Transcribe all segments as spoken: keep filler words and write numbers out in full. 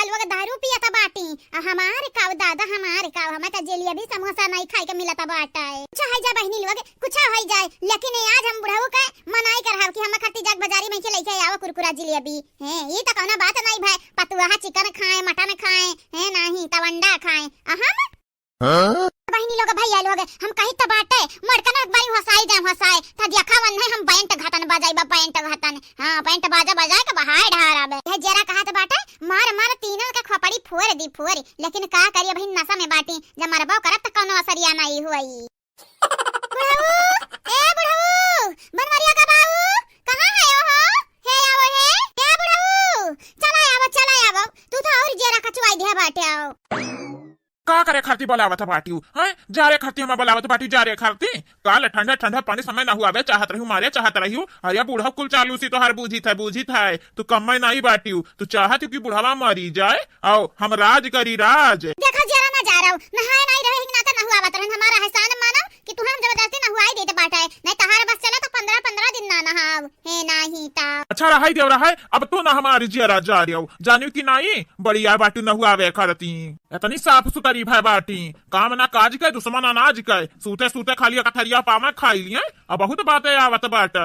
लोग दारू पियत बाटी, आ हमार काव दादा, हमार काव, हमें त जिलेबी समोसा नाहीं खाए के मिलत बाटे। कुछ होइ जाए बहिनी लोग, कुछ होइ जाए, लेकिन आज हम बुढ़ऊ के मनाई करब कि हमें खट्टी जाग बाजारी में के लइके आवा कुरकुरा जिलेबी। हैं, ई त कौनो बात नाहीं भाई, पतुआ चिकन खाए, मटन खाए, हैं, नाहीं त अंडा खाए। आ हम हाँ? बहिनी लोग, भइया लोग, हम कही त बाटे, मड़कन एक बारी होसाई जाए, होसाई, त देखा वन्ने हम बैंड घटन बजाइबा, बैंड घटन। हाँ, बैंड बाजा बजाए के बहाए ढार आबे। यह जेरा कहत बाटे, मार मार तीनों के खोपड़ी फोर दी, फोर। लेकिन का करिए बहिन, नशा में बाटी, जब मरबो करब त कौनो असरिया नाहीं होई। बुढ़ऊ, ए बुढ़ऊ, बनवरिया का बाऊ, कहाँ है हो? हे आवो हे, ए बुढ़ऊ, चला आवो, चला आवो, तू तो और जेरा कचवाई दिया बाटे, आओ। का करे खातिर बोलावत बाटिउ? हैं? जारे खातिर हमें बोलावत बाटिउ, जारे खातिर? काल ठंडा ठंडा पानी समय नहुआवे चाहत रहिउ, मारे चाहत रहिउ। अरे बुढ़ऊ कुल चालूसी तोहार बूझित है, बूझित है। तू कम्मे नाहीं बाटिउ। तू चाहत कि बुढ़वा मरी जाए, आओ हम राज करी, राज। देखा जेरा ना जा रहो, नहाए नाहीं रहे, एक नाता नहुआवत रहन, हमारा एहसान मानो कि तुहन जबरदस्ती नहुआई देत बाटे। नाहीं तहार बस चला त पन्द्रह पन्द्रह दिन ना नहाव। हे नाहीं ता। अच्छा रहाई देव रहाई, अब तू ना हमारी जियरा जा रियो, जानियो कि नाहीं, बढ़िया बाटू नहुआवे करती। इतनी साफ सुथरी भय बाटी, काम ना काज के, दुश्मन अनाज के, सूते सूते खाली कथरिया पावे खाई लिए, अब बहुत बातें आवत बाटे।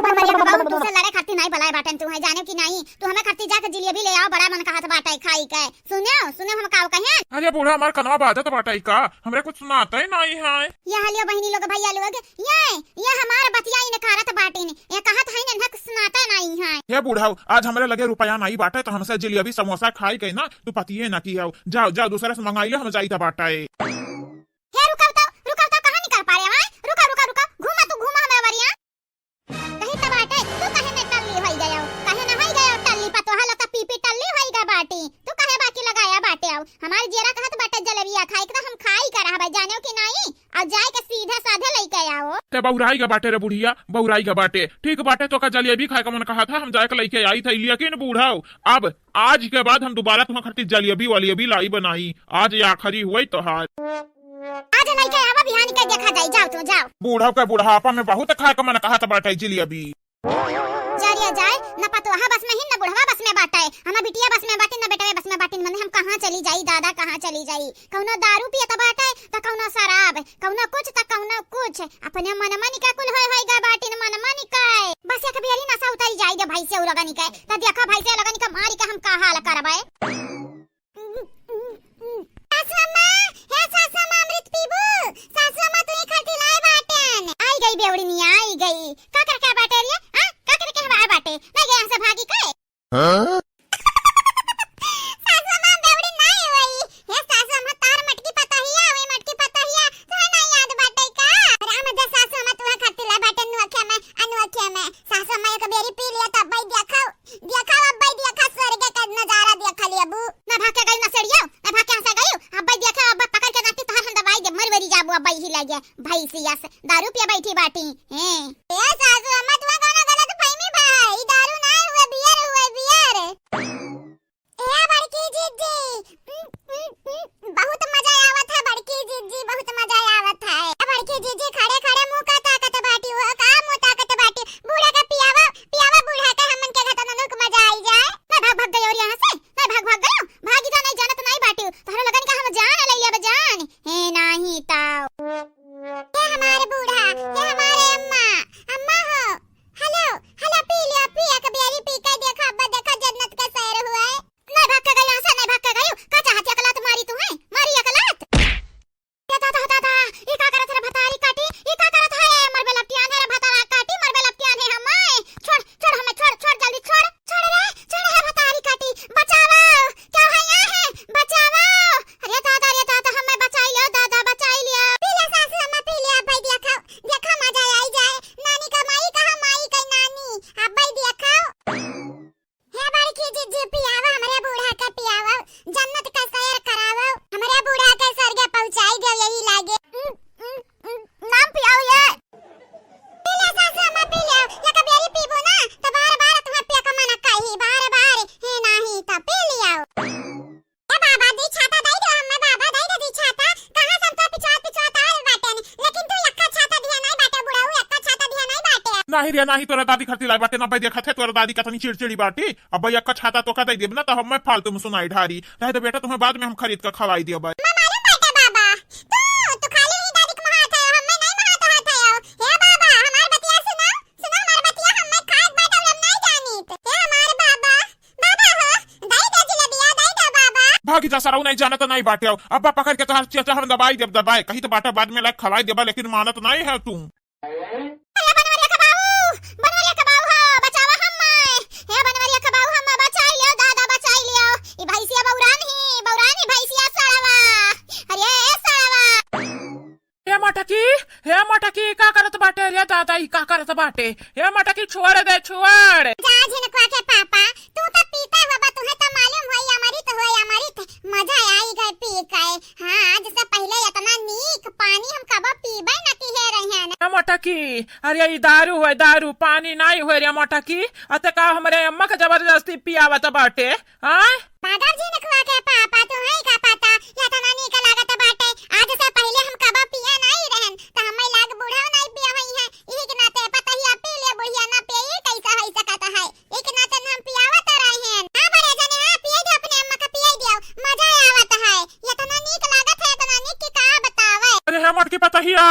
बनवरिया का बाऊ, तू से लड़े खातिर नाहीं बलाए बाटन तू है, जाने कि नाहीं, तू हमें खातिर जाके जिलेबी ले आओ, बड़ा मन कहत बाटे खाई के। सुनेउ, सुनेउ हम काव कहेन? अरे बूढ़ा, हमार कनवा बाजत बाटे का? हमरे कुछ सुनाते नाहीं है। यह लियो बहिनी लोग, भइया लोग, ये, ये हमार बतिया इनकारत बाटिन, ये कहत हइन इन्हें कुछ सुनाते नाहीं है। हे बूढ़ा, आज हमरे लगे रुपया नाहीं बाटे त हमसे जिलेबी समोसा खाई के ना, तू पतिये ना की हो। जाओ, जाओ, दूसरे से मंगाई ले, हम जाइत बाटे। हे रुकव तो, रुकव तो, कहाँ निकल पड़े हैं? रुका, रुका, रुका, घूमा तू, घूमा हमरे बरिया। कही त बाटे, तू कहे में टल्ली होई गयो, कहे न होई गयो टल्ली, पतोहा लता पी पी टल्ली होई गा बाटी। तू कहे बाकी लगाया बाटे आओ, हमार जेरा कहत बाटे जलेबिया खाए के, त हम खाई का रहबे, जानेउ कि नाहीं? अउ जाए के सीधे साधे लइके आओ। ते बउराई गा बाटे रे बुढ़िया, बउराई गा बाटे। ठीक बाटे, तोका जलेबी खाए का मन कहत है, हम जाए के लइके आई थई, लेकिन बूढ़ऊ, अब आज के बाद हम दोबारा तुहा खातिर जलेबी वलेबी लाई बनाई, आज ये आखिरी हुई तोहार। आज लइके आवा, बिहान के देखा जाई, जाओ तू, जाओ। बूढ़ऊ के बुढ़ापा में बहुत खाए का मन कहत बाटे जिलेबी। जा रे जाए, न पतोहा बस में ही, न बुढ़वा बस में बाटे, न बिटिया बस में बाटे, न बेटवे बस में बाटे, मने हम कहाँ चली जाई दादा, कहाँ चली जाई? कौनो दारू पियत बाटे, त कौनो शराब, कौनो कुछ त कौनो कुछ, अपने मनमन का कुल होय होय गा बाटिन, मनमन का। बस एक बेरी नशा उतरी जाई दे भैंसे उरगनी के, त देखा भैंसे उरगनी के मारी के हम का हाल करबे। सासू अम्मा, हे सासू अम्मा, अमृत पीबू? सासू अम्मा, तू ही खातिर लाए बाटेन। आई गई बेवड़िनिया, आई गई। का करके बाटे रे? हाँ? का करके हम आए बाटे? नहीं गए यहाँ से भागी के? हाँ? सासू अम्मा, बेवड़ी नहीं हुई। हे सासू अम्मा, तार मटकी पतोहिया, हुई मटकी पतोहिया, तुम्हें नहीं याद बाटे का? राम दे सासू अम्मा, तुम्हें खातिर लाए बाटे अनोखे में, अनोखे में। सासू अम्मा, एक बेरी पी लिया, तब भाई देखो। देखा अब्बई, देखा स्वर्ग का नजारा देखा लेबू। ना भाग के गई ना सेड़ियो, ना भाग के हंसा गई। अब्बई देखा, अब्बा पकड़ के नाटी तोहार हम दबाई दे, मर वरी जाबू अब्बई ही लगे। भैंसिया से दारू पिया बैठी बाटी। हैं। ए सासू अम्मा, तुहा कौनो गलत फहमी बा, ई दारू ना हुए, बियर हुए, बियर। ए बड़की जीजी, बहुत मजा आवत है बड़की जीजी, बहुत मजा आवत है। ए बड़की जीजी, खड़े खड़े मुंह का ताकत बाटी हो, का मुंह ताकत बाटी? बूढ़ा के पियावा, पियावा बूढ़ा के, हमन के घटना काहे रे, नाही तोरा दादी खरीद लाई बाटे ना, भाई देखत है तोरा दादी कतनी चिड़चिड़ी बाटी। अब भाई अक्का छाता तोका दे देब ना, तो हम मैं फालतू में सुनाई ढारी। रहे दे बेटा, तुम्हें बाद में हम खरीद के खवाई दियो भाई। मालूम बाटे बाबा, तू, तू खाली ही दादी के महात है, हम मैं नहीं महात हाथ है। हे बाबा, हमार बतिया सुना, सुना हमार बतिया, हम मैं खात बाटे, हम नहीं जानित। हे हमार बाबा, बाबा हो, दई दे जिलेबिया, दई दे बाबा। भागी जा सरऊ, नहीं जानत नहीं बाटे। अब पकड़ के तोहार चेचा हम दबाई देब, दबाए। कही तो बाटा बाद में लाइक खवाई देबा, लेकिन मानत नहीं है तू। अरे बनवरिया के बाऊ, बनवरिया के बाऊ हो, बचावा हम्मे। हे बनवरिया के बाऊ, हम्मे बचाई लियो, दादा बचाई लियो। ई भैंसिया बौरान ही, बौरान ही भैंसिया सड़वा। अरे ए सड़वा। हे मटकी, हे मटकी, का करत बाटे रे दादा, ई का करत बाटे? हे मटकी, छोड़ दे, छोड़। जा झिनकवा के पापा, तू तो पीता होबा, तुहे तो मालूम होई अमृत होई अमृत, मजा आई गए पी के। हाँ, आज से पहले इतना नीक पानी हम कबो पीबे न किहे रहेन। हे मटकी, अरे ई दारू होय, दारू, पानी नाई होय रे मटकी। अते का हमरे अम्मा के जबरदस्ती पियावत बाटे? आय? पागल झिनकवा के पापा, तुम्हें का पता, इतना नीक लागत बाटे। आज से पहले हम कबो पिए नाई रहन, त हमें लाग बूढ़ा नाई पिए होई है। इही के नाते पतहिया पी ले, बुढ़िया ना पिए, ई कैसा होई सकत है? एक नाते हम पियावत रहेन। हाँ बड़े जने, हाँ, पिए दे अपने अम्मा का, पिए दियो, मजा आवत है। इतना नीक लागत है, इतना नीक कि का बतावे। अरे हे मोटकी पतहिया,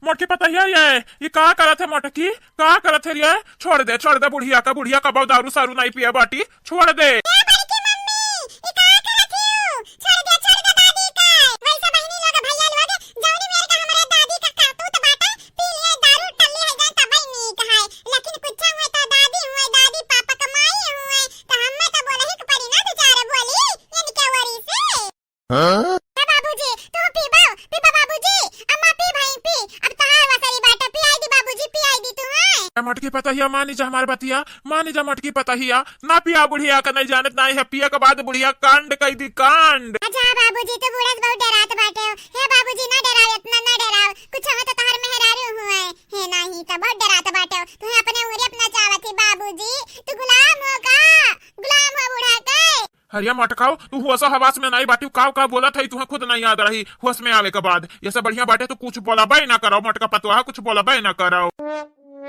मोटकी पतहिया, ये, ये का करत है मोटकी? का करत है रे? छोड़ दे, छोड़ दे बुढ़िया का, बुढ़िया कबो दारू सारू नाई पिए बाटी, छोड़ दे। ए बड़की मम्मी, ई का करत हियो? छोड़ दे, छोड़ दे दादी का। वैसे बहिनी लोग, भैया लोग, जौनी मेर का हमरे दादी का करतूत बाटे, पी लिए दारू टल्ली है जाए तबे नीक है। लेकिन कुछ हुए तो दादी हुए, दादी पापा का माई हुए, तो हमें तो बोले ही के पड़ी ना दो चार बोली, इनके वरी से। हाँ? ए बाबूजी, तू पीबो, पीबो बाबूजी, अम्मा पी भाई पी, अब तहार वसरी बाटे, पियाई दी बाबूजी, पियाई दी तू, हैं? ए मोटकी पतहिया, मानी जा हमार बतिया, मानी जा मोटकी पतहिया, ना पिया बुढ़िया का, नहीं जानत नाई है, पिए के बाद बुढ़िया कांड कई दी, कांड। अच्छा बाबूजी, तू बूढ़ा से बहुत डरात बाटे हो। हे बाबूजी, ना डराओ, इतना ना डराओ, कुछ हमें तो तहार मेहरारू हुए, हे नाही तो बहुत डरात बाटे हो। तुम्हें अपने उंगरी अपना चावत ही बाबूजी, तू गुलाम हो का? गुलाम हो बूढ़ा के? अरे मटकाओ, तू होश हवास में नाई बाटी, काव काव बोलत है, तुहे खुद नाई याद रही होश में आवे के बाद। ये सब बढ़िया बाटे, तू कुछ बोलबे ना करो, मटका पतोहा, कुछ बोलबे ना करो।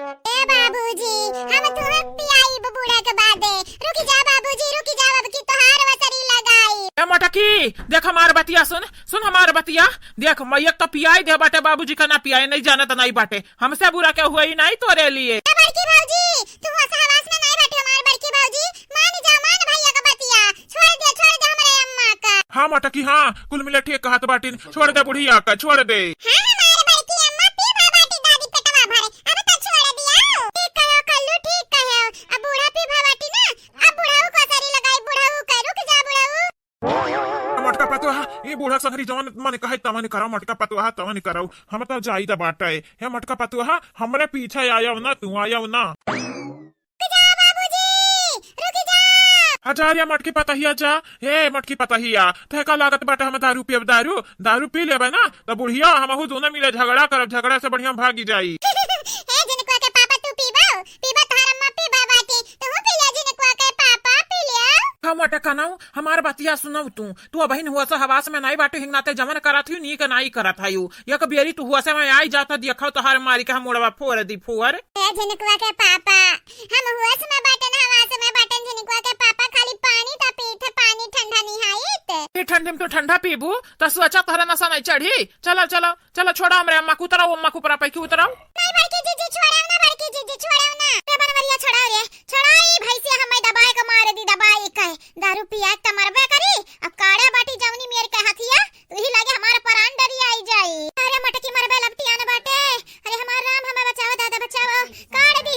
ए बाबूजी, हम तुहे पियाई बूढ़ा के बादे। रुकी जा बाबूजी, रुकी जा, अब की तोहार वसरी लगाई। ए मटकी, देख हमार बतिया सुन, सुन हमार बतिया। देख, मैं एक तो पियाई दे बाटे, बाबूजी का ना पियाई, नहीं जानत नाई बाटे। हमसे बुरा केहू होई नाई तोरे लिए। ए बड़की भौजी, तू होश हवास में नाई बाटे हमार बड़की भौजी। मान जा, मान भैया का बतिया। छोड़ दे, छोड़ दे हमरे अम्मा का। हाँ मटकी, हाँ, कुल मिले ठीक कहत बाटिन। छोड़ दे बुढ़िया का, छोड़ दे। हाँ, हमार बड़की अम्मा पी भा बाटी दादी पेटवा भरे। अब तो छोड़ दिया। ठीक कहो कल्लू, ठीक कहो। अब बूढ़ा पी भा बाटी ना, अब बुढ़ऊ को सरी लगाई, बुढ़ऊ का। रुक जा बुढ़ऊ। मटका पतोहा, ई बूढ़ा संगरी जवन मन कहे तवन करो, मटका पतोहा तवन करो। हम तो जाई द बाटे। हे मटका पतोहा, हमरे पीछे आयो ना, तू आयो ना। रुक जा बाबूजी, रुक जा। हजार या मटकी पतहिया जा। हे मटकी पतहिया, तहका लागत बाटे हम दारू पियब दारू? दारू पी लेबे ना, त बुढ़िया हमहू दोनों मिले झगड़ा करब, झगड़ा से बढ़िया भागी जाई। हे जिनको के पापा तू पीबो, पीबो तोहार अम्मा पीबा बाटी, तू पी लिया जिनको के पापा पी लिया। हम मटका नाऊ, हमार बतिया सुनऊ तू। तू अबहिन होश हवास में नाई बाटू, हिंग नाते जवन करत ही नीक नाई करत हयू। एक बेरी तू होश में आई जा त देखो तोहार मारी के हम मुड़वा फोर दी फोर। ए झिनकुआ के पापा, हम होश में बाटन, हवास में बाटन, झिनकुआ के पापा खाली पानी त पीत, पानी ठंडा निहाइत। ई ठंडी में तू ठंडा पीबू त सोचा तोहरा नशा नाई चढ़ी। चलो, चलो, चलो, छोड़ा हमरे अम्मा के, उतराओ अम्मा के ऊपर, पैकी उतराओ। नहीं बड़की जीजी, छोड़ाओ ना बड़की जीजी, छोड़ाओ ना। रे बनवरिया, छोड़ाओ रे, छोड़ाओ, ई भैंसिया हमें दबाए के मार दी, दबाए के। दारू पिया के त मरबे करी, अब काड़ा बाटी जौनी मेर के हथिया, तू ही लागे हमारा परान डरी आई जाई। अरे मटकी मरबे लपटियान बाटे, अरे हमार राम हमें बचाओ दादा बचाओ, काट दी